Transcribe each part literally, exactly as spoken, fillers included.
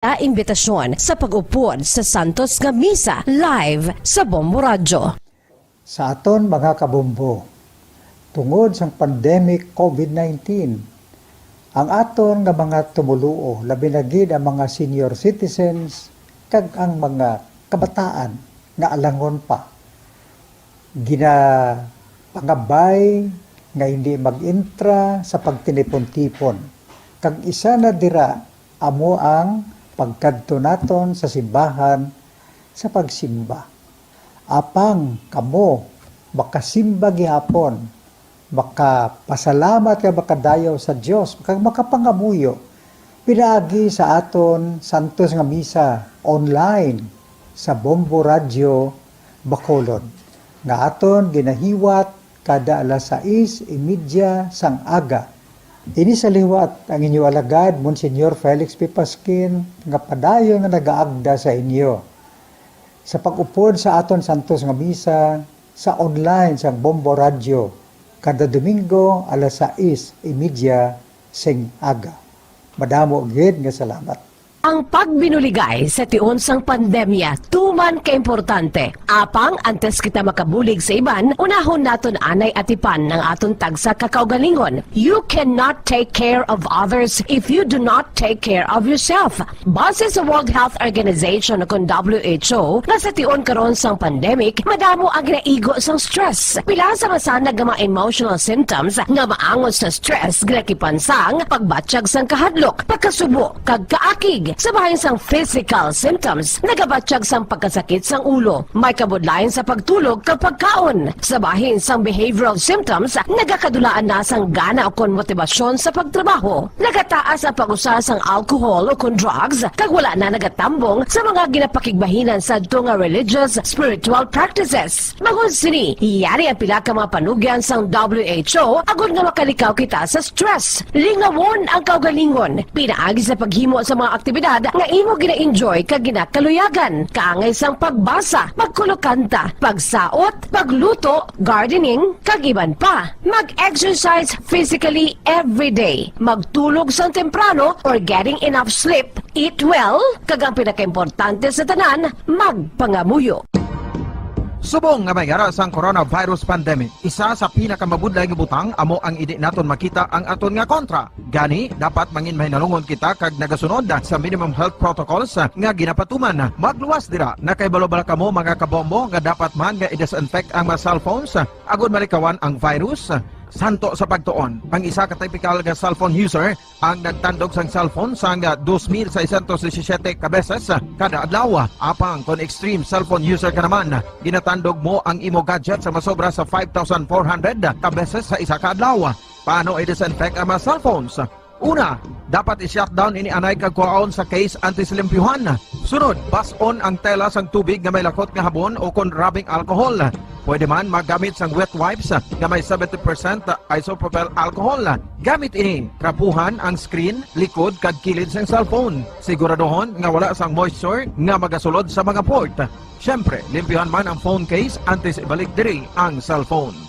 imbitasyon sa pag-upod sa Santos nga Misa live sa Bombo Radyo. Sa aton mga kabombo, tungod sang pandemic COVID nineteen, ang aton nga mga tumoluo, labi na gid ang mga senior citizens kag ang mga kabataan nga alangon pa, ginapangabay nga hindi mag-entra sa pagtinipon-tipon, kag isa na dira amo ang pagkadto naton sa simbahan sa pagsimba. Apang kamo makasimba gihapon, makapasalamat kag makadayaw sa Dios, kag makapangamuyo pinaagi sa aton santos nga misa online sa Bombo Radyo Bacolod, nga aton ginahiwat kada alas sais y media sang aga. Ini sa liwat ang inyo alagad, Monsignor Felix P. Pasquin, nga padayon nga nagaagda sa inyo sa pag-upod sa aton santos nga misa sa online sang Bombo Radyo kada Domingo alas sais y media sing aga. Madamo gid nga salamat. Ang pagbinuligay sa tion sang pandemya tuman ka importante. Apang antes kita makabulig sa iban, unahon naton anay atipan ang aton tagsa ka kaugalingon. You cannot take care of others if you do not take care of yourself. Base sa World Health Organization, kon W H O, nga sa tion karon sang pandemic, madamo ang ginaigo sang stress. Pila sa masanag nga mga emotional symptoms nga maangot sa stress ginakipan sang pagbatyag sang kahadlok, pagkasubo, kag kaakig. Sa bahin sang physical symptoms, nagabatyag sang pagkasakit sang ulo, may kabudlayan sa pagtulog kag pagkaon. Sa bahin sang behavioral symptoms, nagakadulaan na sang gana ukon motibasyon sa pagtrabaho. Nagataas ang pag-usa sang alcohol ukon drugs, kag wala na nagatambong sa mga ginapakigbahinan sadto nga religious, spiritual practices. Bangod sini, yari ang pila ka mga panugyan sang W H O agod nga makalikaw kita sa stress. Lingawon ang kaugalingon pinaagi sa paghimo sa mga aktibidad nga imo gina-enjoy kag ginakaluyagan, kaangay sang pagbasa, pagkulokanta, pagsaot, pagluto, gardening, kag iban pa. Mag-exercise physically every day. Magtulog sang temprano or getting enough sleep. Eat well, kag ang pinakaimportante sa tanan, magpangamuyo. Subong nga may ara sang coronavirus pandemic, isa sa pinakamabudlay nga butang amo ang indi naton makita ang aton nga kontra. Gani, dapat mangin mahinalungon kita kag nagasunod sa minimum health protocols nga ginapatuman. Magluwas dira, nakahibalo bala kamo, mga kabombo, nga dapat man nga i-disinfect ang mga cellphones agod malikawan ang virus? Santo sa pagtuon, ang isa ka typical nga cellphone user ang nagtandog sang cellphone sang dos mil seiscientos disisiete ka beses kada adlaw. Apang kon extreme cellphone user ka naman, ginatandog mo ang imo gadget sa masobra sa five thousand four hundred ka beses sa isa ka adlaw. Paano i-disinfect ang mga cellphones? Una, dapat i-shutdown ini anay kag kuhaon sa case antes limpyuhan. Sunod, bas-on ang tela sang tubig nga may lakot nga habon o kon rubbing alcohol. Pwede man maggamit sang wet wipes nga may seventy percent isopropyl alcohol. Gamit ini, trapuhan ang screen, likod, kag kilid sang cellphone. Siguraduhon nga wala sang moisture nga magasulod sa mga port. Siyempre, limpyuhan man ang phone case antes ibalik diri ang cellphone.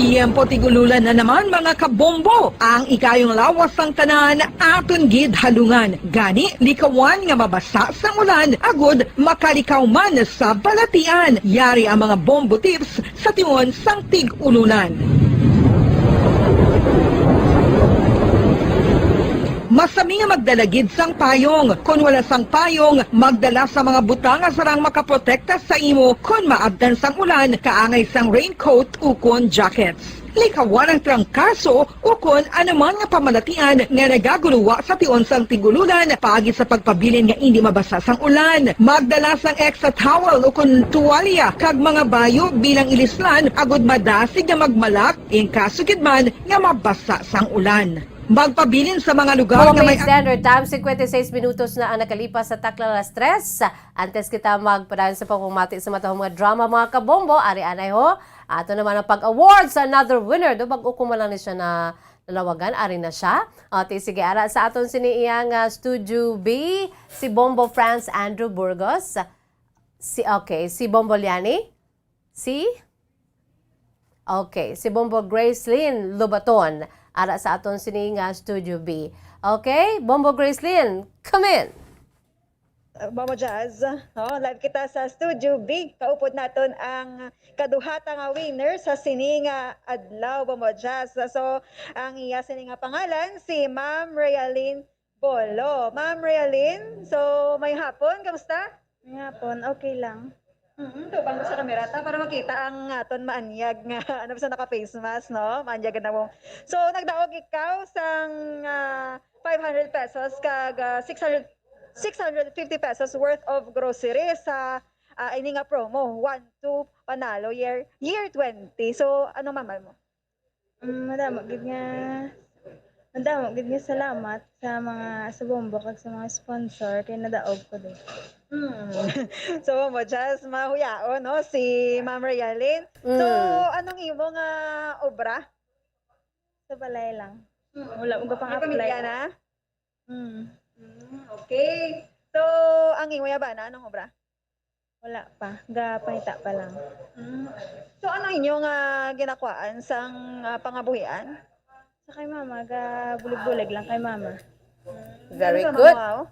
Tiyempo tig-ululan na naman, mga kabombo. Ang ikayong lawas sang tanan aton gid halungan. Gani, likawan nga mabasa sang ulan agud makalikaw man sa balatian. Yari ang mga bombo tips sa tion sang tig-ulunan. Masami nga magdala gid sang payong. Kon wala sang payong, magdala sa mga butang nga sarang makaprotekta sa imo kon maabtan sang ulan, kaangay sang raincoat ukon jackets. Likawan ang trangkaso ukon anuman nga pamalatian nga nagaguluwa sa tion sang tig-ulunan paagi sa pagpabilin nga indi mabasa sang ulan. Magdala sang extra towel ukon tuwalya kag mga bayo bilang ilislan agud madasig nga magmalak in kaso gid man nga mabasa sang ulan. Magpabilin sa mga lugar Mga nga may Pay Center, time, singkwenta y seis minutos na ang nakalipas sa takna alas tres. Antes kita magpadayon sa pagpamati sa matahong mga drama, mga kabombo, ari anay ho, ato naman ang pag-award sa another winner. Do, bag-o ko man lang ni siya na nalawagan, ari na siya. O, ti, sige, ara sa aton sini iyang, ah, Studio B, si Bombo France Andrew Burgos. Si, okay, si Bombo Liani? Si? Okay, si Bombo Gracelyn Lobaton. Ara sa aton sini nga Studio B. Okay, Bombo Gracelyn, come in! Uh, Bombo Jazz, oh, live kita sa Studio B. Kaupod naton ang kaduhata nga winner sa sini nga adlaw, Bombo Jazz. So, ang iya sini nga pangalan, si Ma'am Realin Bolo. Ma'am Realin, so, may hapon, kamusta? Nga pon, okay lang. Mm, tubang ko sa kamera ta para makita ang aton maanyag nga, ano, sa naka-face mask, no? Maanyag na mo. So, nagdaog ikaw sang, ah, five hundred pesos kag, ah, six hundred, six hundred fifty pesos worth of groceries sa, ah, ini nga promo, one two Panalo Year, Year twenty. So, ano, mama mo? Mm, madamo gid nga, madamo gid nga salamat sa mga, sa Bombo kag sa mga sponsor kay nadaog ko din. Mm. So, Bombo Jazz, mahuyaon, no, si Ma'am Realin. So, Mm. anong imo nga obra? Sa balay lang. Mm. Wala ko pang May apply. pamilya na? Mm. Mm, okay. So, ang imo ya bana, anong obra? Wala pa. Gapangita pa lang. Mm. So, ano inyo nga ginakuhaan sang, ah, pangabuhian? Sa kay mama, ga bulig-bulig lang kay mama. Very Ano sa good. mga, oh?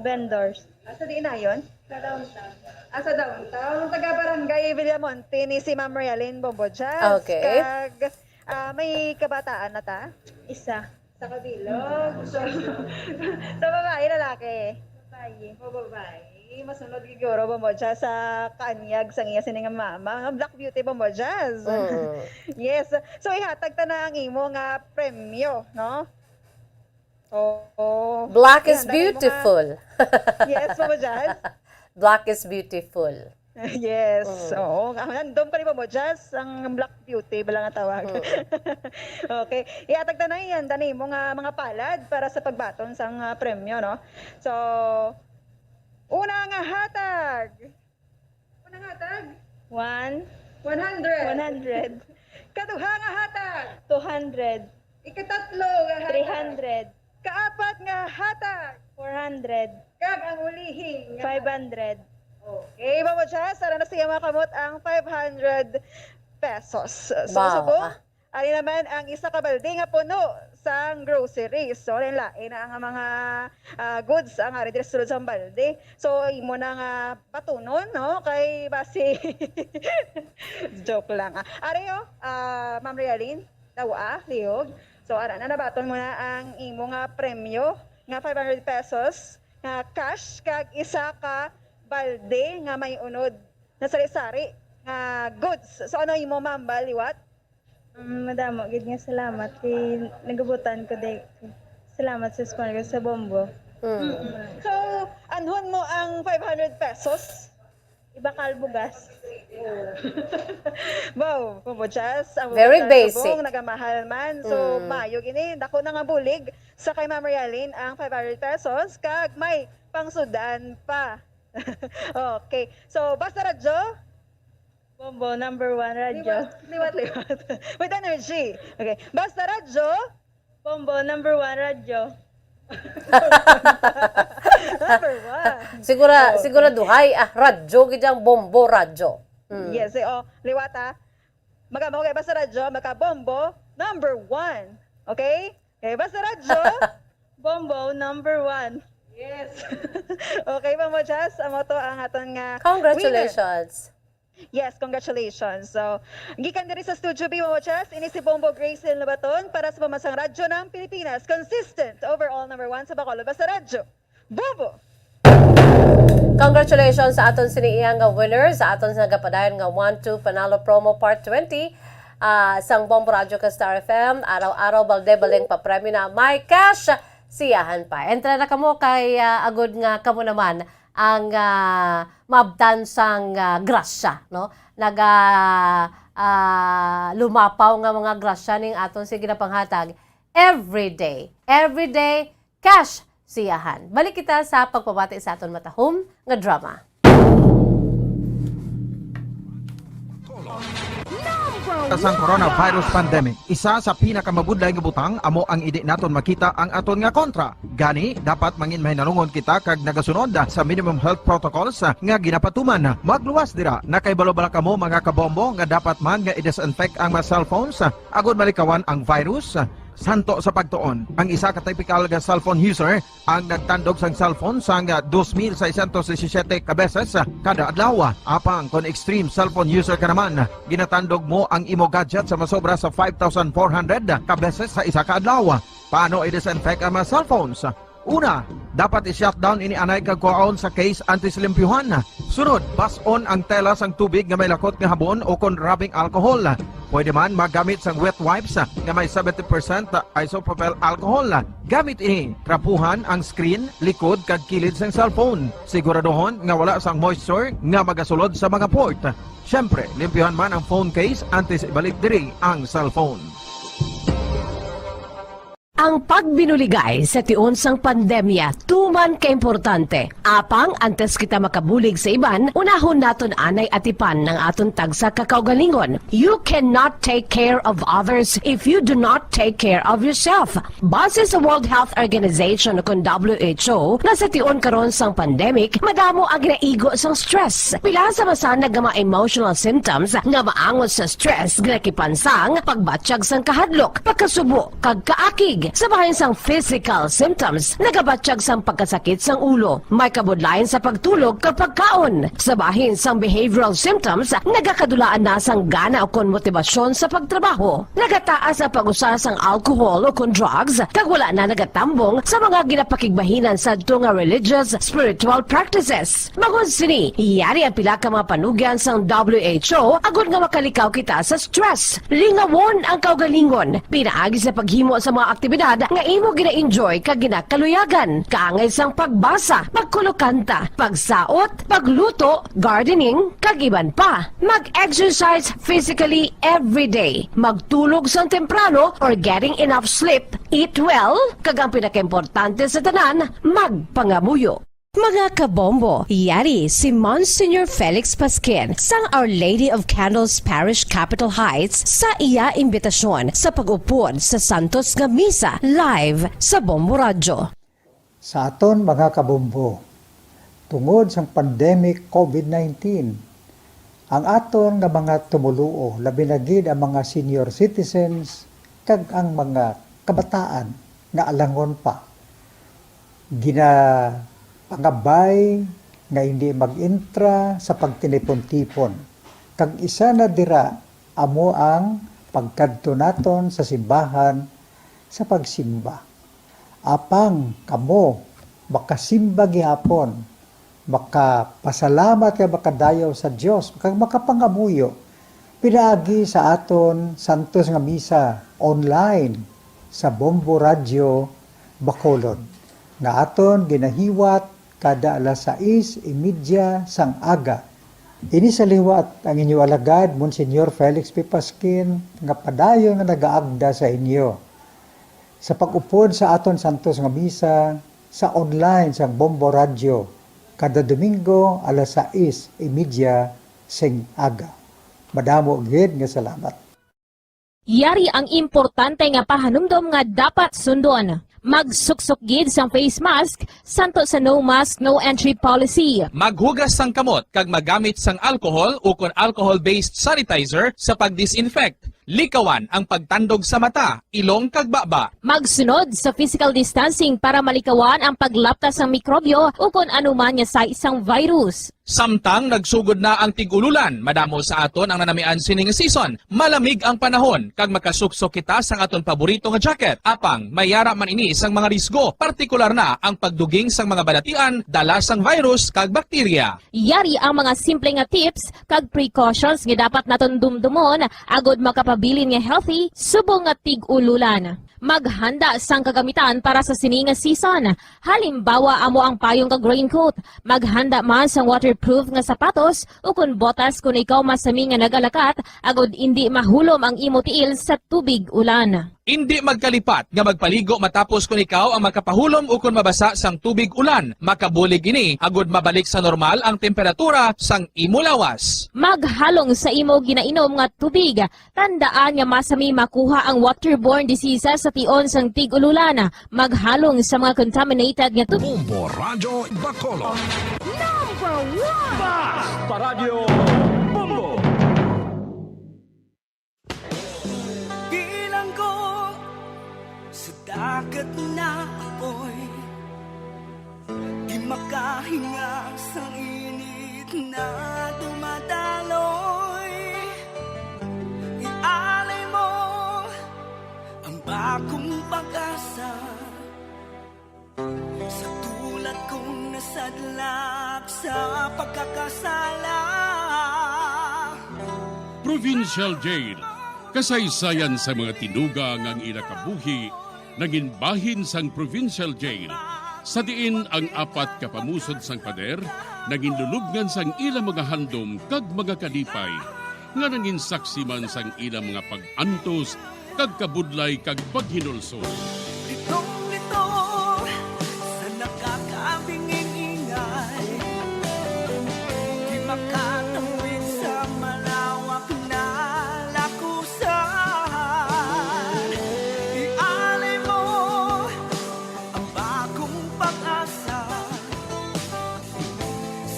Vendors. Ah, sa diin na yun? Sa downtown. Ah, sa downtown. Taga Barangay Villamonte ni si Ma'am Realin Bombo Jazz. Okay. Kag, ah, may kabataan na ta? Isa. Sa kabilog. So, sa babae, lalaki? Babae. O, babae. Masunod siguro, Bombo Jazz, sa kaanyag sa iya sini nga mama. Nga Black Beauty, Bombo Jazz. Mm. Yes. So, ihatag ta na ang imo nga premyo, no? Oo. Black is Ihanda na imo nga beautiful. Yes, Bombo Jazz. Black is beautiful. Yes. Mm. Oo. Ang handom ka ni Bombo Jazz, ang Black Beauty, bala nga tawag. Mm. Okay. Ihatag ta na yan, dani mo nga mga palad para sa pagbaton sang, ah, premyo, no? So, una nga hatag. Una nga hatag. One. One hundred. One hundred. Kaduha nga hatag. Two hundred. Ikatatlo nga hatag. Three hundred. Kaapat nga hatag. Four hundred. Kag ang ulihi nga Five hundred. Okay, Mama Jazz, ara na siya mga kamot ang five hundred pesos. So, Wow, subong, ah. ari naman ang isa ka balde nga puno sang groceries. So, lain-lain na ang mga, ah, goods ang ari diri sulod sang balde. So, imo na nga batunon, no? Kay basi, joke lang, ah. Ari, oh, ah, Ma'am Realin, daw, ah, lihog. So, ara na, nabaton mo na ang imo nga premyo nga five hundred pesos nga cash kag isa ka balde nga may unod na sari-sari nga goods. So, ano imo, ma'am, ba, liwat? Mm, madamo gid nga salamat kay nagabutan ko di. Salamat sa sponsor sa Bombo. Mm. Mm. So, anhon mo ang five hundred pesos? Ibakal bugas. Wow, Bombo Jazz, ang Very Bombo Jazz basic. Subong, nagamahal man. So, Mm. maayo gini, dako na nga bulig sa kay Ma'am Realin ang five hundred pesos, kag may pangsudan pa. Okay. So, Basta Radyo? Bombo, number one radyo. Liwat, liwat, liwat. With energy. Okay. Basta Radyo? Bombo, number one radyo. Number one. Sigura-, Okay. siguraduhay, ah, radyo gid ang Bombo Radyo. Mm. Yes, eh, oh, liwat, ah. Magamo kay Basta Radyo, magka Bombo, number one. Okay? Okay, Basta Radyo. Bombo, number one. Yes. Okay, Mama Jazz, amo to ang aton nga winner. Congratulations. Yes, congratulations. So, gikan diri sa Studio B, Mama Jazz, ini si Bombo Grace Lobaton para sa Pambansang Radyo ng Pilipinas. Consistent, overall number one sa Bacolod Basta Radyo. Bombo! Congratulations sa aton sini iya nga winner sa aton nga gapadayon nga one two Panalo Promo Part twenty, ah, sang Bombo Radyo ka Star F M. Araw-araw, balde-baldeng papremyo na may cash siyahan pa. Entra na kamo kay, ah, agud nga kamo naman ang, ah, maabtan sang, ah, grasya, no? Naga, ah, lumapaw nga mga grasya ning aton sige na panghatag every day. Every day, cash siyahan. Balik kita sa pagpabati sa aton matahom nga drama. Number Sang coronavirus pandemic, isa sa pinakamabudlay nga butang amo ang indi naton makita ang aton nga kontra. Gani, dapat mangin mahinalungon kita kag nagasunod sa minimum health protocols nga ginapatuman. Magluwas dira, nakahibalo bala kamo, mga kabombo, nga dapat man nga i-disinfect ang mga cellphones agod malikawan ang virus? Santo sa pagtuon, ang isa ka typical nga cellphone user ang nagtandog sang cellphone sang dos mil seiscientos disisiete ka beses kada adlaw. Apang kon extreme cellphone user ka naman, ginatandog mo ang imo gadget sa masobra sa five thousand four hundred ka beses sa isa ka adlaw. Paano i-disinfect ang mga cellphones? Una, dapat i-shutdown ini anay kag kuhaon sa case antes limpyuhan. Sunod, bas-on ang tela sang tubig nga may lakot nga habon ukon rubbing alcohol. Pwede man magamit sang wet wipes nga may seventy percent isopropyl alcohol. Gamit ini, trapuhan ang screen, likod, kag kilid sang cellphone. Siguraduhon nga wala sang moisture nga magasulod sa mga port. Siyempre, limpyuhan man ang phone case antes ibalik diri ang cellphone. Ang pagbinuligay sa tion sang pandemya tuman ka importante. Apang antes kita makabulig sa iban, unahon naton anay atipan ang aton tagsa ka kaugalingon. You cannot take care of others if you do not take care of yourself. Base sa World Health Organization, ukon W H O, nga sa tion karon sang pandemic, madamo ang ginaigo sang stress. Pila sa masanag nga mga emotional symptoms nga maangot sa stress, ginakipan sang pagbatyag sang kahadlok, pagkasubo, kag kaakig. Sa bahin sang physical symptoms, nagabatyag sang pagkasakit sang ulo, may kabudlayan sa pagtulog kag pagkaon. Sa bahin sang behavioral symptoms, nagakadulaan na sang gana ukon motibasyon sa pagtrabaho. Nagataas ang pag-usa sang alcohol ukon drugs, kag wala na nagatambong sa mga ginapakigbahinan sadto nga religious, spiritual practices. Bangod sini, yari ang pila ka mga panugyan sang W H O agod nga makalikaw kita sa stress. Lingawon ang kaugalingon pinaagi sa paghimo sa mga aktibidad nga imo gina-enjoy kag ginakaluyagan, kaangay sang pagbasa, pagkulokanta, pagsaot, pagluto, gardening, kag iban pa. Mag-exercise physically every day. Magtulog sang temprano or getting enough sleep. Eat well, kag ang pinakaimportante sa tanan, magpangamuyo. Mga kabombo, yari si Monsignor Felix Pasquin sang Our Lady of Candles Parish, Capitol Heights, sa iya imbitasyon sa pag-upod sa santos nga misa live sa Bombo Radyo. Sa aton mga kabombo, tungod sang pandemic COVID nineteen, ang aton nga mga tumoluo, labi na gid ang mga senior citizens kag ang mga kabataan nga alangon pa, ginapangabay nga hindi mag-intra sa pagtinipon-tipon, kag isa na dira amo ang pagkadto naton sa simbahan sa pagsimba. Apang kamo makasimba gihapon, makapasalamat kag makadayaw sa Dios, kag makapangamuyo pinaagi sa aton santos nga misa online sa Bombo Radyo Bacolod, nga aton ginahiwat kada alas sais y media sang aga. Ini sa liwat ang inyo alagad, Monsignor Felix P. Pasquin, nga padayon nga nagaagda sa inyo sa pag-upod sa aton santos nga misa sa online sang Bombo Radyo kada Domingo alas sais y media sing aga. Madamo gid nga salamat. Yari ang importante nga pahanumdom nga dapat sundon. Magsuksok gid sang face mask santo sa no mask, no entry policy. Maghugas sang kamot kag magamit sang alcohol ukon alcohol-based sanitizer sa pag-disinfect. Likawan ang pagtandog sa mata, ilong kag baba. Magsunod sa physical distancing para malikawan ang paglapta sang mikrobyo ukon anuman nga sais sang virus. Samtang nagsugod na ang tig-ululan, madamo sa aton ang nanamian sini nga season. Malamig ang panahon, kag makasuksok kita sang aton paborito nga jacket. Apang, may ara man ini sang mga risgo, partikular na ang pagduging sang mga balatian dala sang virus kag bakterya. Yari ang mga simple nga tips kag precautions nga dapat naton dumdumon agod makapabilin nga healthy subong nga tig-ululan. Maghanda sang kagamitan para sa sini nga season. Halimbawa, amo ang payong kag raincoat. Maghanda man sang waterproof nga sapatos ukon botas kon ikaw masami nga nagalakat, agod indi mahulom ang imo tiil sa tubig ulan. Indi magkalipat nga magpaligo matapos kon ikaw ang makapahulom ukon mabasa sang tubig ulan. Makabulig ini agud mabalik sa normal ang temperatura sang imo lawas. Maghalong sa imo ginainom nga tubig. Tandaan nga masami makuha ang waterborne diseases sa tion sang tig-ululan. Maghalong sa mga contaminated nga tubig. Bombo Radyo Bacolod. Number one! Basta Radyo Bombo! Bilanggo sa dagat na apoy, di makahinga sa init na dumadaloy. Ialay mo ang bagong pag-asa. Sa tulad kong nasadlak sa pagkakasala. Provincial Jail, kasaysayan sa mga tinuga nga ang ila kabuhi nangin bahin sang Provincial Jail, sa diin ang apat ka pamusod sang pader nangin lulubngan sang ila mga handom kag mga kalipay, nga nangin saksi man sang ila mga pag-antos kag kabudlay kag paghinulsol. Litong-lito sa nakakabinging ingay, di makatawid sa malawak na lakusan. Ialay mo ang bagong pag-asa.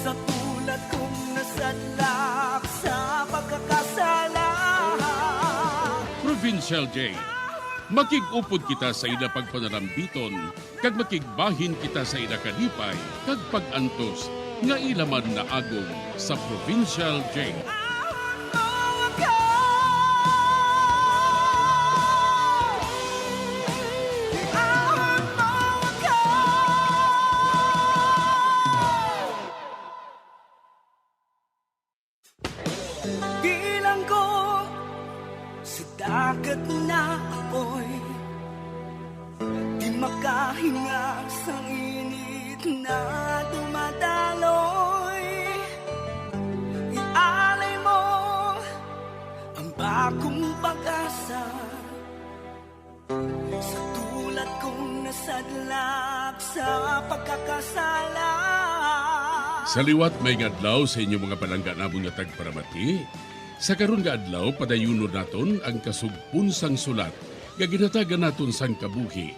Sa tulad kong nasadlak sa pagkakasala. Provincial Jail. Makig-upod kita sa ila pagpanarambiton, kag makigbahin kita sa ila kalipay kag pag-antos nga ila man naagom sa Provincial Jail. Bilanggo sa dagat na apoy, di makahinga sa init na dumadaloy. Ialay mo ang bagong pag-asa. Sa tulad kong nasadlak sa pagkakasala. Sa liwat, maayong adlaw sa inyo mga palangga namon nga tagparamati. Sa karon nga adlaw, padayunon naton ang kasugpon sang sulat nga ginhatagan naton sang kabuhi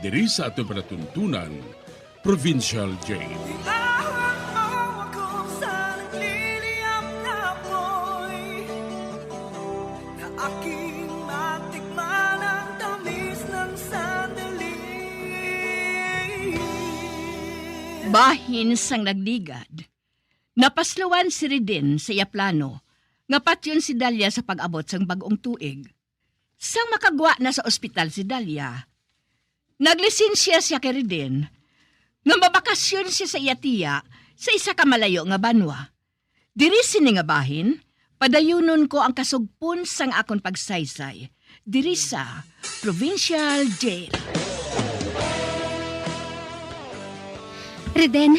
diri sa aton palatuntunan, Provincial Jail. Iawat mo ako sa nagliliyab na apoy, na aking matikman ang tamis ng sandali. Bahin sang nagligad, napasluan si Reden sa iya plano nga patyon si Dalia sa pag-abot sang bag-ong tuig. Sang makagwa na sa ospital si Dalia, naglisensya sia kay Reden nga mabakasyon sia sa iya tiya sa isa ka malayo nga banwa. Diri sini nga bahin, padayunon ko ang kasugpon sang akon pagsaysay diri sa Provincial Jail. Reden,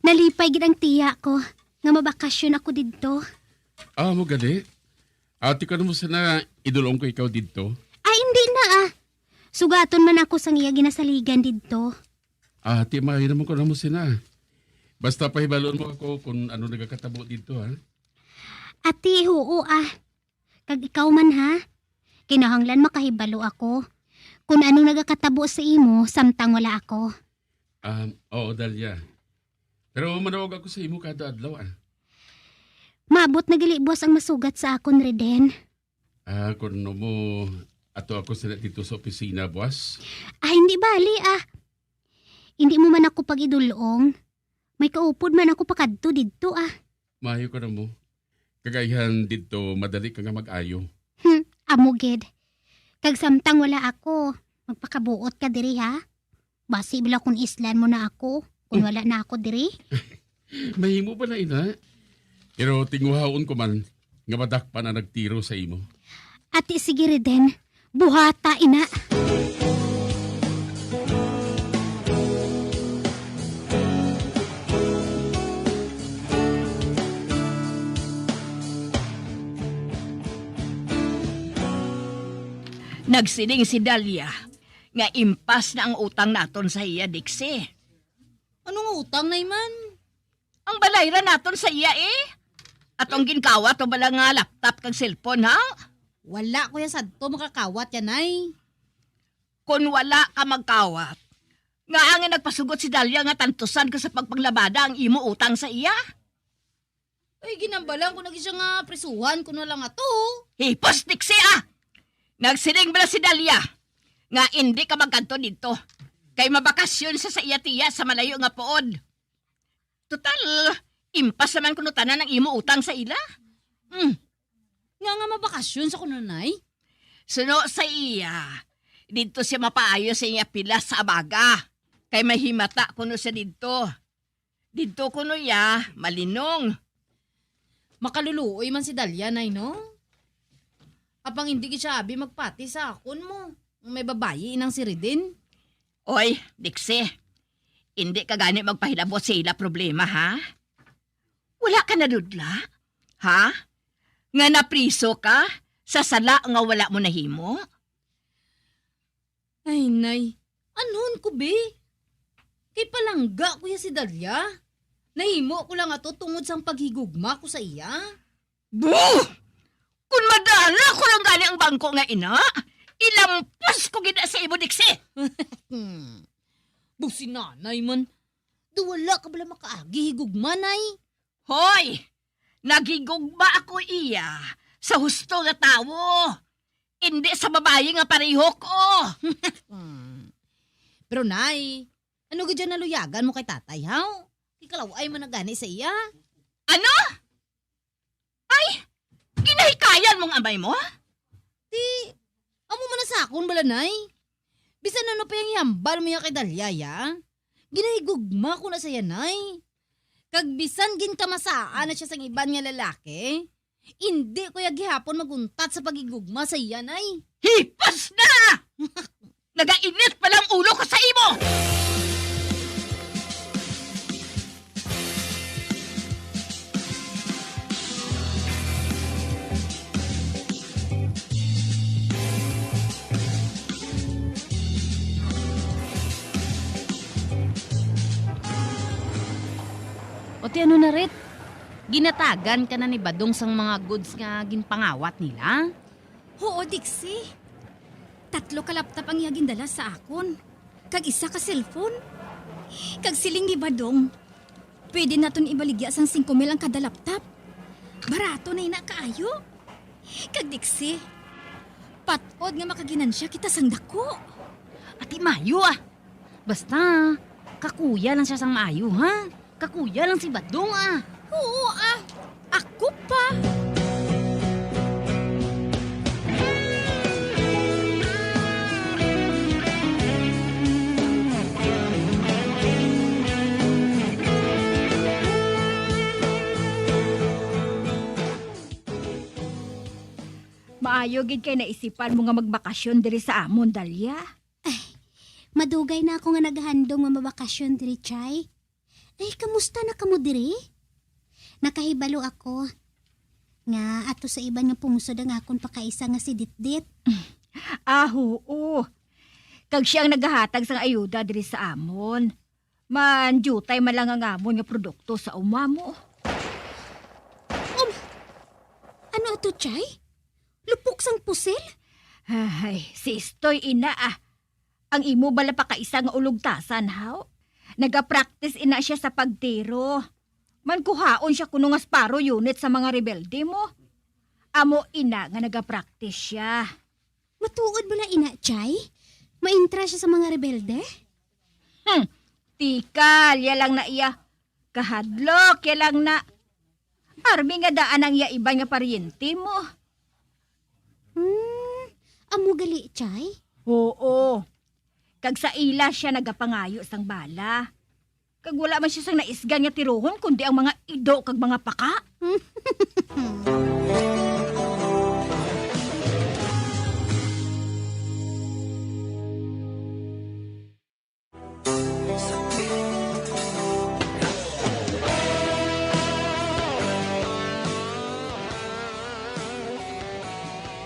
nalipay gid ang tiya ko nga mabakasyon ako didto. Ah, mo gani? Ati ko na mo sana idulong ko ikaw didto? Ay, hindi na, ah. Sugaton man ako sang iya ginasaligan didto. Ah, ati, maayo naman ko na mo sina. Basta pahibalon mo ako kung ano nagakatabo didto, ha? Ati, oo, ah. Kag ikaw man, ha? Kinahanglan makahibalo ako kung ano nagakatabo sa imo samtang wala ako. Ah, oo, Dalia. Pero manawag ako sa imo kada adlaw, ah. Maabot na gali buwas ang masugat sa akon, Reden. Ah, kung ano mo, ato ako sila dito sa opisina, buwas? Ah, hindi bali, ah. Hindi mo man ako pag-idulong. May kaupod man ako pakadto didto, ah. Maayo ka na mo. Kagayan didto, madali ka nga mag-ayo. Hmm, amo gid. Kag samtang wala ako, magpakabuot ka diri, ha? Basi bala kung islan mo na ako, kung wala na ako diri. Mahimo ba na ina? Pero tinguhaon ko man nga madakpan ang nagtiro sa imo. Ati, sige, Reden. Buhata, ina. Nagsiling si Dalia nga impas na ang utang naton sa iya, Dixie. Ano nga utang, Nay, man? Ang balayran naton sa iya, eh. At ang ginkawat mo bala nga laptop kag cellphone, ha? Wala ko ya sadto makakawat yan, Nay. Kon wala ka magkawat, ngaa nga nagpasugot si Dalia nga tantusan ka sa pagpanglabada ang imo utang sa iya? Ay, ginambalan ko na gid siya nga prisuhan ko na lang ato. Hipos, Dixie, ah! Nagsiling bala si Dalia nga indi ka magkadto didto, kay mabakasyon siya sa iya tiya sa malayo nga puod. Total, impas naman kuno tanan ang imo utang sa ila. Hmm. Nga nga mabakasyon sa kuno, Nay? Suno sa iya, didto siya mapaayo sa iya pilas sa abaga, kay may himata kuno siya didto. Didto kuno iya malinong. Makaluluoy man si Dalia, Nay, no? Apang indi gid siya abi magpati sa akon mo. May babayi inang si Redin. Oy, Dixie, indi ka gani magpahilabot sa ila problema, ha? Wala ka nadudla, ha? Nga napriso ka sa sala nga wala mo nahimo? Ay, Nay, anhon ko, be? Kay palangga ko ya si Dalia. Nahimo ko lang ato tungod sang paghigugma ko sa iya. Buh! Kon madala ko lang gani ang bangko nga ina, ilampas ko gid na sa imo, Dixie. Hmm. Busi nanay man. Daw wala ka bala makaagi higugma, Nay? Hoy! Naghigugma ako iya sa husto nga tawo, indi sa babayi nga pareho ko. Hmm. Pero, Nay, ano gid yan naluyagan mo kay tatay, haw? Kay kalaw-ay man na gani sa iya. Ano? Ay, ginahikayan mong amay mo? Ti, amo man na sa akon bala, Nay. Bisan ano pa yang ihambal mo ya kay Dalia, ya? Ginahigugma ko na sa iya, Nay. Kag bisan ginkamasaan na siya sang iban nga lalaki, indi ko ya gihapon maguntat sa paghigugma sa iya, Nay. Hipas na! Nagainit pa lang ulo ko sa imo! O ti ano na, Rit? Ginatagan ka na ni Badong sang mga goods nga ginpangawat nila? Huo, Dixie. Tatlo ka laptop ang iya gindala sa akon, kag isa ka cellphone. Kag siling ni Badong, pwede naton ibaligya sang singko mil ang kada laptop. Barato na ina kaayo. Kag Dixie, patod nga makaginansya kita sang dako. Ati, maayo, ah. Basta, kakuya lang siya sang maayo, ha? Kakuya lang si Badong, ah. Oo, ah. Ako pa. Maayo gid kay naisipan mo nga magbakasyon diri sa amon, Dalia. Ay, madugay na ako nga naghandom nga mabakasyon diri, Chay. Ay, kamusta na kamo diri? Nakahibalo ako nga ato sa iban nga pungsod ang akon pakaisa nga si Ditdit. Ah, huo. Kag siya ang nagahatag sang ayuda diri sa amon. Man, diutay man lang ang amon nga produkto sa uma mo. Um, ano ato, Chay? Lupok sang pusil? Ay, si Istoy, ina, ah. Ang imo bala pakaisa nga ulogtasan, haw? Nagapractice ina siya sa pagtiro. Man, kuhaon siya kuno nga Sparrow unit sa mga rebelde mo. Amo ina nga nagapractice siya. Matuod bala ina, Chay? Maintra siya sa mga rebelde? Hmm. Tikal, ya lang na iya. Kahadlok, ya lang na. Armi nga daan ang iya iban nga paryente mo. Hmm, amo gali, Chay? Oo. Kag sa ila siya nagapangayo sang bala. Kag wala man siya sang naisgan nga tirohon, kundi ang mga ido kag mga paka.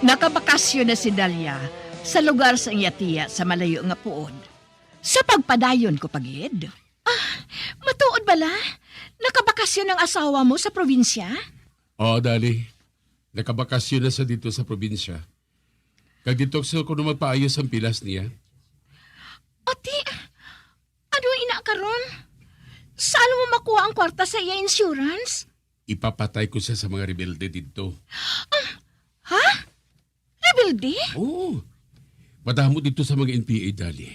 Nakabakasyon na si Dalia, sa lugar sang iya tiya sa malayo nga puod. Sa pagpadayon ko pa gid. Ah, matuod bala? Nakabakasyon ang asawa mo sa probinsya? Oo, Dali. Nakabakasyon na siya dito sa probinsya. Kag dito sa kuno magpaayos ang pilas niya. Ati, ano ina karon? Saan mo makuha ang kwarta sa iya insurance? Ipapatay ko siya sa mga rebelde dito. Ah, ha? Rebelde? Oo. Madamo dito sa mga N P A, Dali.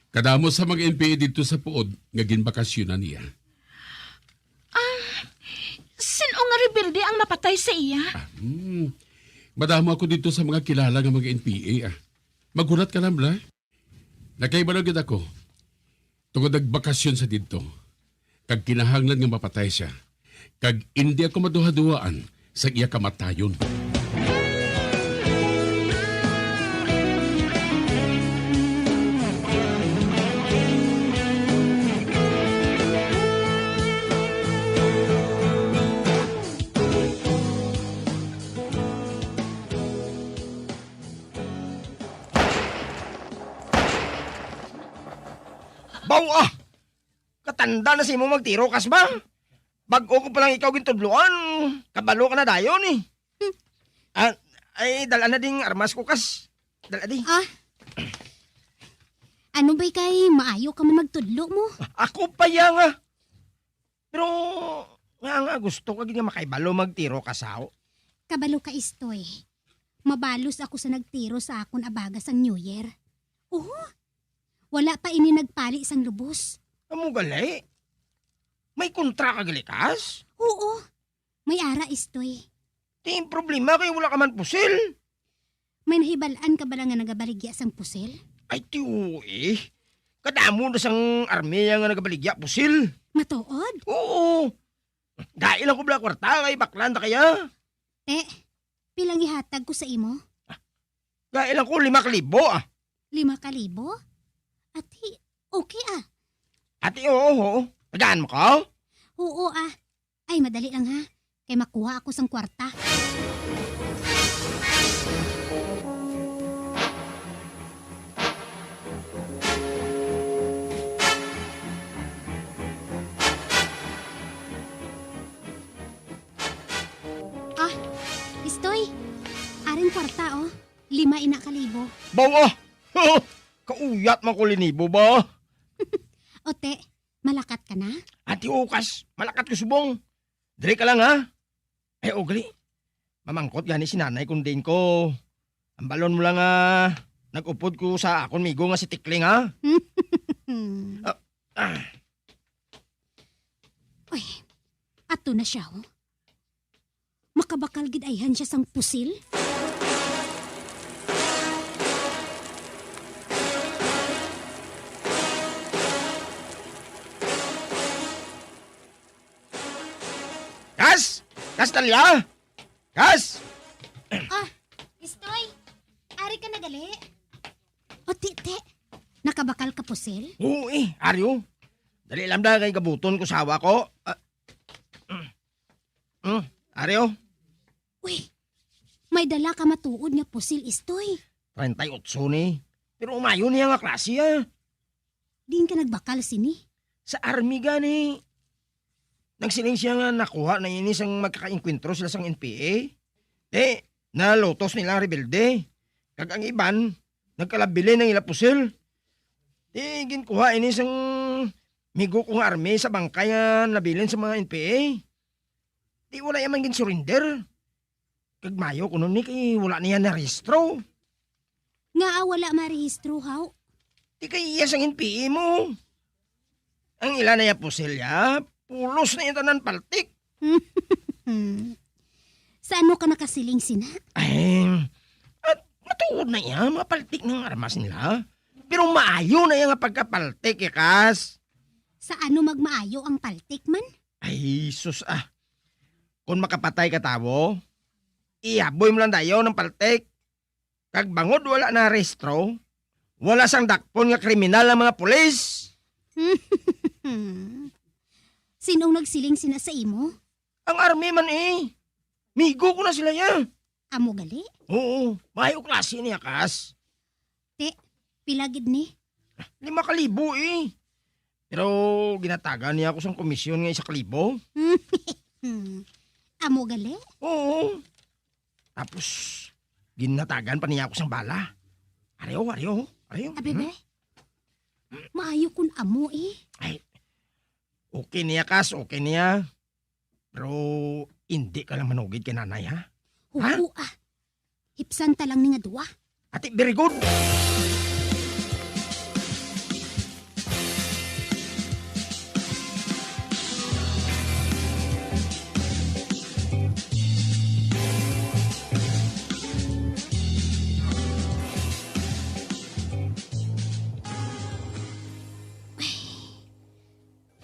Kadamo sa mga N P A dito sa puod nga ginbakasyonan niya. Ah, sino nga rebelde ang napatay sa iya? Ah, hmm. Madamo ako dito sa mga kilala nga mga N P A, ah. Maghulat ka lang, bla. Nakahibalo gid ako. Tungod nagbakasyon sa didto, kag kinahanglan nga mapatay siya, kag indi ako maduhaduhaan sa iya kamatayon. Baw, ah! Katanda na sa imo magtiro, Kas, ba? Bag-o ko pa lang ikaw gintudloan, kabalo ka na dayon, eh. Hmm. Ah, ay, dala na ding armas ko, Kas. Dala di. Ah. Ano ba'y kay maayo ka man magtudlo mo? Ako pa ya nga. Pero nga, nga gusto ka gid nga makaibalo magtiro ka, sao? Kabalo ka, Istoy. Mabalos ako sa nagtiro sa akon abaga sang New Year. Oho. Wala pa ini nagpali sang lubos. Amo gali? May kontra ka gali, Kas? Oo. May ara, Istoy. Ti ang problema kay wala ka man pusil. May nahibal-an ka bala nga nagabaligya sang pusil? Ay, ti oo, eh. Kadamo na sang army nga nagabaligya pusil. Matuod? Oo. Dai lang ko bala kwarta kay baklan ta kaya. Te, pilang ihatag ko sa imo? Dai lang ko lima ka libo, ah. Lima ka libo? Ati, okay, ah. Ati, oo, oo. Tagaan mo ko? Oo, ah. Ay, madali lang, ha. Kay makuha ako sang kwarta. Ah, Istoy. Aring kwarta, oh. Lima ina ka libo. Bawa! Kauyat man ko linibo ba? Ote, malakat ka na? Ati Ukas, malakat ko subong. Diri ka lang, ha? Ay, ugli. Mamangkot gani si nanay kung diin ko. Ang balon mo lang nga nag-upod ko sa akon migo nga si Tikling, ha? Ah, ah. Uy, ato na siya, oh. Makabakal gid ayhan siya sang pusil? Kas! Kas, Talia! Kas! Ah, Istoy! Ari ka na gali? O, ti, ti. Nakabakal ka pusil? Oo, eh, ari, oh. Dali lang da kay gabuton ko sawa ko. Ah, mm, ari, oh. Uy, may dala ka matuod nga pusil, Istoy. Treinta y ocho ni. Pero umayo niya nga klase, ah. Diin ka nagbakal sini? Sa army gani. Nagsiling siya nga nakuha na ini sang magkakaengkwentro sila sang N P A. Ti, nalutos nila ang rebelde. Kag ang iban, nagkalabilin ang ila pusil. Ti, ginkuha ini sang migo ko nga army sa bangkay nga nabilin sa mga N P A. Ti, wala ya man gin-surrender. Kag mayo kuno ni kay wala niya narehistro. Ngaa wala marehistro, haw? Ti kay iya sang N P A mo. Ang ila na ya pusilya, pulos na yung tanan paltik. Sa ano ka nakasiling sina? Ay, at matuod na iya, mga paltik ng armas nila. Pero maayo na iya nga pagkapaltik, ikas. Sa ano magmaayo ang paltik man? Ay, sus ah. Kung makapatay ka tawo, ihaboy mo lang dayon ang paltik. Kag bangod wala na rehistro, wala sang dakpon nga kriminal ang mga pulis. Sinong nagsiling sina sa imo? Ang army man eh. Migo ko na sila ya. Amo gali? Oo, maayo klase niya, Kas. Te, pila gid ni? Lima ka libo eh. Pero ginatagan niya ako sang komisyon nga isa ka libo. Hmm. Amo gali? Oo. Tapos, ginatagan pa niya ako sang bala. Ari o, ari o, ari o. Abi, Hmm? be? Maayo kun amo eh. Ay, okay niya, Kas, okay niya. Pero hindi ka lang manugid kay nanay, ha? Ha? Huo, ah. Hipsan ta lang ni nga duwa. Ati, very good.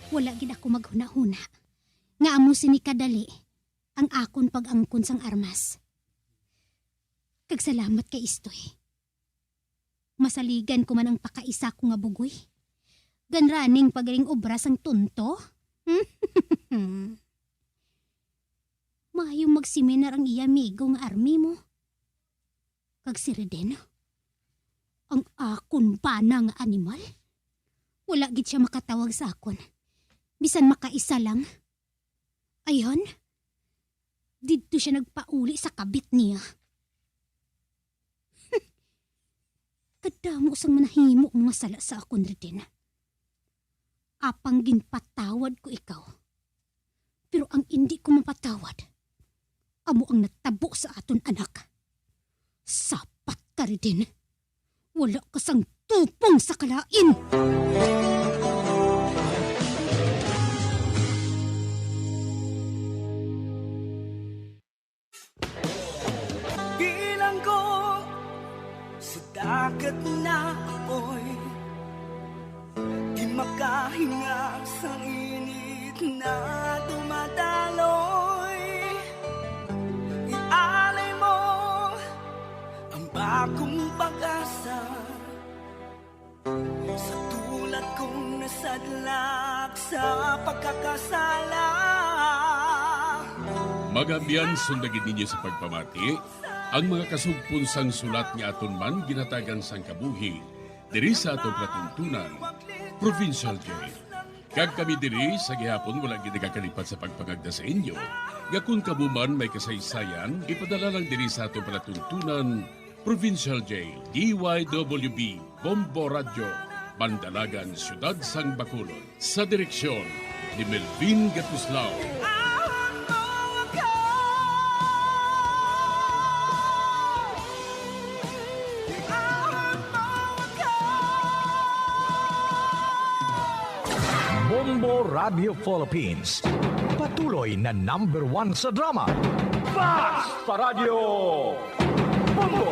Wala gid ako maghunahuna nga amo sini kadali ang akon pag-angkon sang armas. Kag salamat kay Istoy. Masaligan ko man ang pakaisa ko nga bugoy. Ganraning pagaling obra sang tonto. Maayo magseminar ang iya amigo nga army mo. Kag si Reden, ang akon bana nga animal, wala gid sia makatawag sa akon. Bisan makaisa lang. Ayon, didto sia nagpauli sa kabit niya. Kadamo sang manahimo mo nga sala sa akon, Reden. Apang ginpatawad ko ikaw. Pero ang indi ko mapatawad, amo ang natabo sa aton anak. Sapat ka, Reden. Wala ka sang tupong sa kalain. Bilanggo sa dagat na apoy, di makahinga sang init na dumadaloy. Ialay mo ang bagong pag-asa. Sa tulad kong nasadlak sa pagkakasala. Mga abyan, sunda gid ninyo sa pagpamati ang mga kasugpon sang sulat nga aton man ginhatagan sang kabuhi diri sa aton palatuntunan, Provincial Jail. Kag kami diri sa gihapon wala gid nagakalipat sa pagpangagda sa inyo nga kon kamo man may kasaysayan, ipadala lang diri sa aton palatuntunan, Provincial Jail, D Y W B, Bombo Radyo, Bandalagan, Siyudad sang Bacolod. Sa direksyon ni Melvin Gatuslao. Bombo Radio Philippines, patuloy na number one sa drama. Fast pa Radyo Bombo!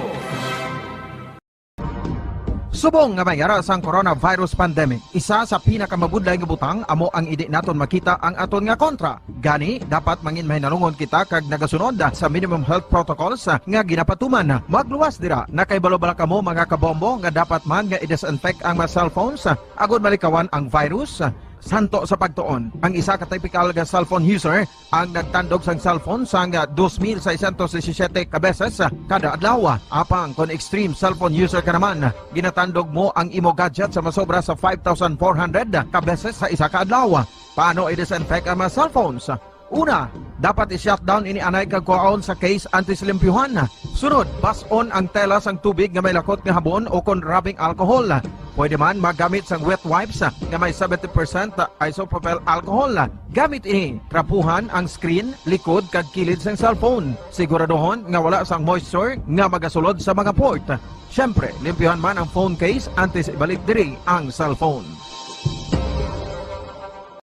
Subong nga may ara sang coronavirus pandemic, isa sa pinakamabudlay nga butang amo ang indi naton makita ang aton nga kontra. Gani, dapat mangin mahinalungon kita kag nagasunod sa minimum health protocols nga ginapatuman. Magluwas dira, nakahibalo bala kamo, mga kabombo, nga dapat man nga i-disinfect ang mga cellphones agod malikawan ang virus? Santo sa pagtuon, ang isa ka typical nga cellphone user ang nagtandog sang cellphone sang dos mil seiscientos disisiete ka beses kada adlaw. Apang kon extreme cellphone user ka naman, ginatandog mo ang imo gadget sa masobra sa five thousand four hundred ka beses sa isa ka adlaw. Paano i-disinfect ang mga cellphones? Una, dapat i-shutdown ini anay kag kuhaon sa case antes limpyuhan. Sunod, bas-on ang tela sang tubig nga may lakot nga habon o kon rubbing alcohol. Pwede man magamit sang wet wipes nga may seventy percent isopropyl alcohol. Gamit ini, trapuhan ang screen, likod, kag kilid sang cellphone. Siguraduhon nga wala sang moisture nga magasulod sa mga port. Siyempre, limpyuhan man ang phone case antes ibalik diri ang cellphone.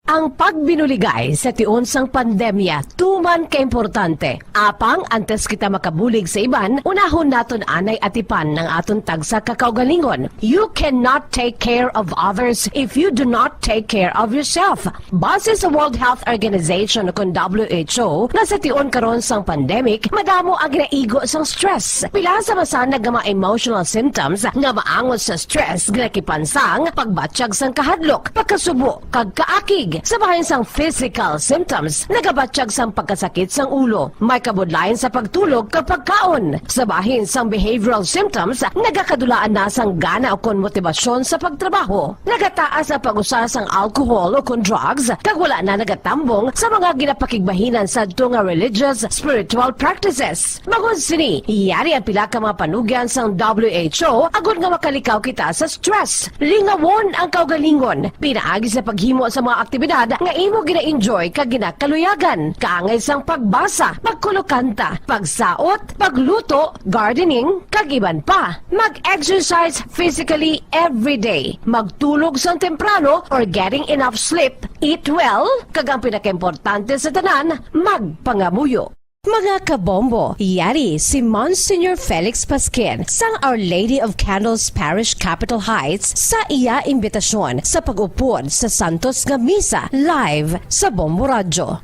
Ang pagbinuligay sa tion sang pandemya tuman ka importante. Apang antes kita makabulig sa iban, unahon naton anay atipan ang aton tagsa ka kaugalingon. You cannot take care of others if you do not take care of yourself. Base sa World Health Organization o kon W H O, nga sa tion karon sang pandemic, madamo ang ginaigo sang stress. Pila sa masanag nga mga emotional symptoms nga maangot sa stress ginakipan sang pagbatyag sang kahadlok, pagkasubo, kag kaakig. Sa bahin sang physical symptoms, nagabatyag sang pagkasakit sang ulo, may kabudlayan sa pagtulog kag pagkaon. Sa bahin sang behavioral symptoms, nagakadulaan na sang gana ukon motibasyon sa pagtrabaho. Nagataas ang pag-usa sang alcohol ukon drugs, kag wala na nagatambong sa mga ginapakigbahinan sadto nga religious, spiritual practices. Bangod sini, yari ang pila ka mga panugyan sang W H O agod nga makalikaw kita sa stress. Lingawon ang kaugalingon pinaagi sa paghimo sa mga aktibidad nga imo gina-enjoy kag ginakaluyagan, kaangay sang pagbasa, pagkulokanta, pagsaot, pagluto, gardening, kag iban pa. Mag-exercise physically every day, magtulog sang temprano or getting enough sleep, eat well, kag ang pinakaimportante sa tanan, magpangamuyo. Mga kabombo, yari si Monsignor Felix Pasquin sang Our Lady of Candles Parish, Capitol Heights, sa iya imbitasyon sa pag-upod sa santos nga misa live sa Bombo Radyo.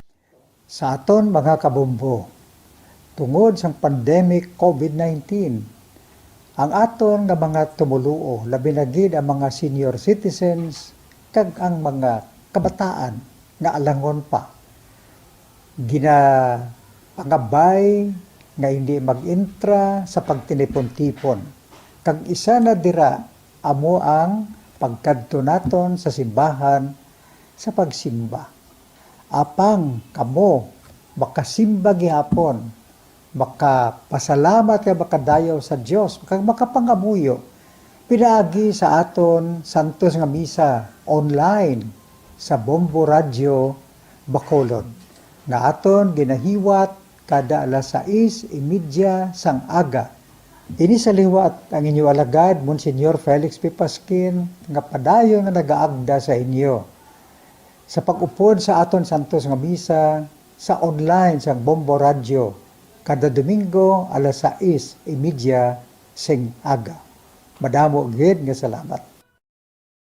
Sa aton mga kabombo, tungod sang pandemic covid nineteen, ang aton nga mga tumoluo, labi na gid ang mga senior citizens kag ang mga kabataan nga alangon pa, ginapangabay nga hindi mag-entra sa pagtinipon-tipon. Kag isa na dira amo ang pagkadto naton sa simbahan sa pagsimba. Apang kamo makasimba gihapon, makapasalamat kag makadayaw sa Dios, kag makapangamuyo pinaagi sa aton santos nga misa online sa Bombo Radyo Bacolod, nga aton ginahiwat kada alas sais y media sang aga. Ini sa liwat ang inyo alagad, Monsignor Felix P. Pasquin, nga padayon nga nagaagda sa inyo sa pag-upod sa aton santos nga misa sa online sang Bombo Radyo kada Domingo alas sais y media sing aga. Madamo gid nga salamat.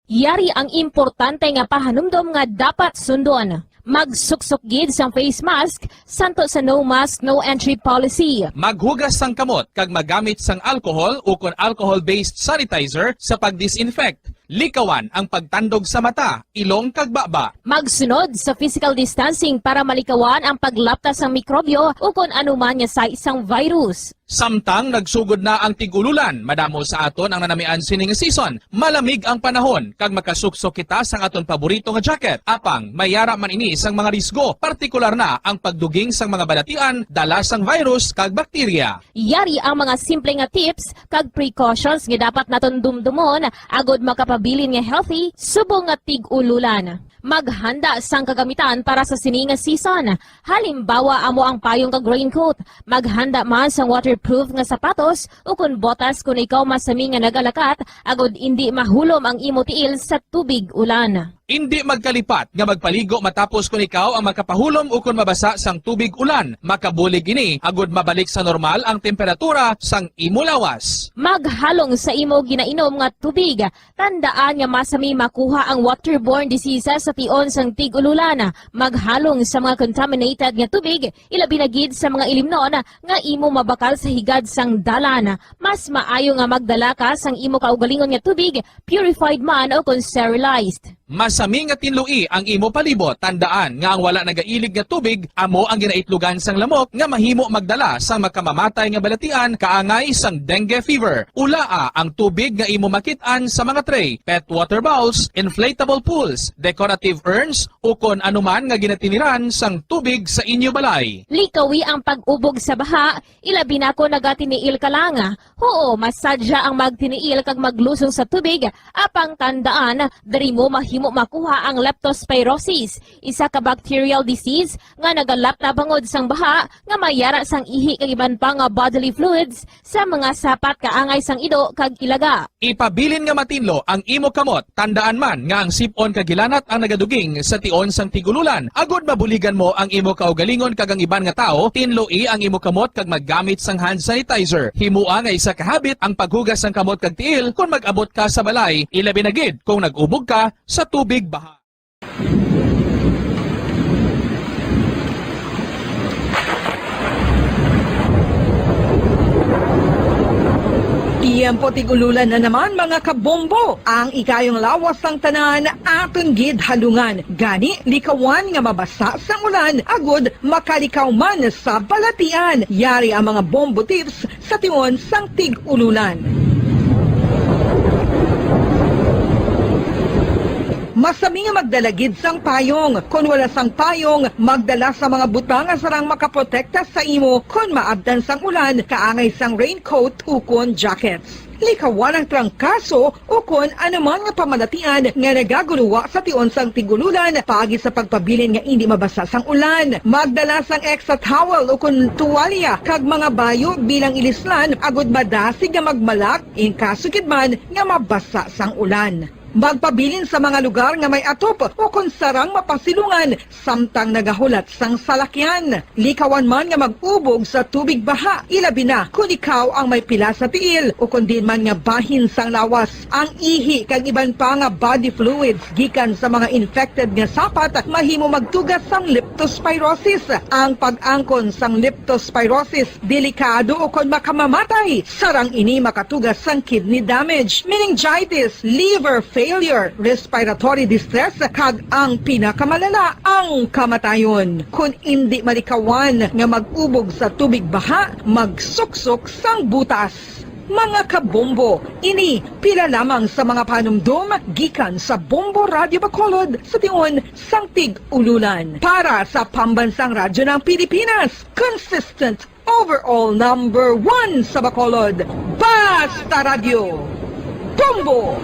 Yari ang importante nga pahanumdom nga dapat sundon. Magsuksok gid sang face mask, santo sa no mask, no entry policy. Maghugas sang kamot kag magamit sang alcohol ukon alcohol-based sanitizer sa pag-disinfect. Likawan ang pagtandog sa mata, ilong kag baba. Magsunod sa physical distancing para malikawan ang paglapta sang mikrobyo ukon anuman nga sahi sang virus. Samtang nagsugod na ang tig-ululan, madamo sa aton ang nanamian sining season. Malamig ang panahon, kag makasuksok kita sang aton paborito nga jacket. Apang, may yara man ini sang mga risgo, partikular na ang pagduging sang mga balatian, dala sang virus kag bakterya. Yari ang mga simple nga tips kag precautions nga dapat naton dumdumon agod makapabilin nga healthy subong nga tig-ululan. Maghanda sang kagamitan para sa sini nga season. Halimbawa, amo ang payong kag raincoat. Maghanda man sang waterproof nga sapatos ukon botas kon ikaw masami nga nagalakat agod indi mahulom ang imo tiil sa tubig ulan. Indi magkalipat nga magpaligo matapos kon ikaw ang makapahulom ukon mabasa sang tubig ulan. Makabulig ini agod mabalik sa normal ang temperatura sang imo lawas. Maghalong sa imo ginainom nga tubig. Tandaan nga masami makuha ang waterborne diseases sa tion sang tig-ululan. Maghalong sa mga contaminated nga tubig, ilabi na gid sa mga ilimnon nga imo mabakal sa higad sang dalan. Mas maayo nga magdala ka sang imo kaugalingon nga tubig, purified man o kon sterilized. Masami nga tinloi ang imo palibot. Tandaan nga ang wala nagailig nga tubig amo ang ginaitlogan sang lamok nga mahimo magdala sang makamamatay nga balatian kaangay sang dengue fever. Ulaa ang tubig nga imo makit-an sa mga tray, pet water bowls, inflatable pools, decorative urns, ukon anuman nga ginatiniran sang tubig sa inyo balay. Likawi ang pag-ubog sa baha, ilabi na kon nagatiniil ka lang. Huo, masadya ang magtiniil kag maglusong sa tubig, apang tandaan, diri mo mahimo makuha ang leptospirosis, isa ka bacterial disease nga nagalapta bangod sang baha nga may yara sang ihi kag iban pa nga bodily fluids sa mga sapat kaangay sang ido kag ilaga. Ipabilin nga matinlo ang imo kamot. Tandaan man nga ang sip-on kag hilanat ang nagaduging sa tion sang tig-ululan. Agod mabuligan mo ang imo kaugalingon kag ang iban nga tawo, tinloi ang imo kamot kag maggamit sang hand sanitizer. Himoa nga isa ka habit ang paghugas sang kamot kag tiil kon mag-abot ka sa balay, ilabi na gid kon nag-ubog ka sa tubig baha. Ang putig ululan na naman, mga kabombo. Ang ikayong lawas sang tanan aton gid halungan. Gani, likawan nga mabasa sang ulan agud makalikaw man sa balatian. Yari ang mga bombo tips sa tion sang tig-ululan. Masami nga magdala gid sang payong. Kon wala sang payong, magdala sa mga butang nga sarang makaprotekta sa imo kon maabtan sang ulan, kaangay sang raincoat ukon jackets. Likawan ang trangkaso ukon anuman nga pamalatian nga nagaguluwa sa tion sang tig-ululan paagi sa pagpabilin nga indi mabasa sang ulan. Magdala sang extra towel ukon tuwalya kag mga bayo bilang ilislan agud madasig nga magmalak in kaso gid man nga mabasa sang ulan. Magpabilin sa mga lugar nga may atop ukon sarang mapasilungan samtang nagahulat sang salakyan. Likawan man nga mag-ubog sa tubig baha, ilabi na kon ikaw ang may pila sa tiil ukon diin man nga bahin sang lawas. Ang ihi kag iban pa nga body fluids gikan sa mga infected nga sapat mahimo magtuga sang leptospirosis. Ang pag-angkon sang leptospirosis delikado ukon makamamatay. Sarang ini makatuga sang kidney damage, meningitis, liver failure, respiratory distress, kag ang pinakamalala, ang kamatayon. Kon indi malikawan nga mag-ubog sa tubig baha, magsuksok sang butas. Mga kabombo, ini pila lamang sa mga panumdom gikan sa Bombo Radyo Bacolod sa tion sang tig-ululan. Para sa Pambansang Radyo ng Pilipinas, consistent overall number one sa Bacolod. Basta Radyo, Bombo!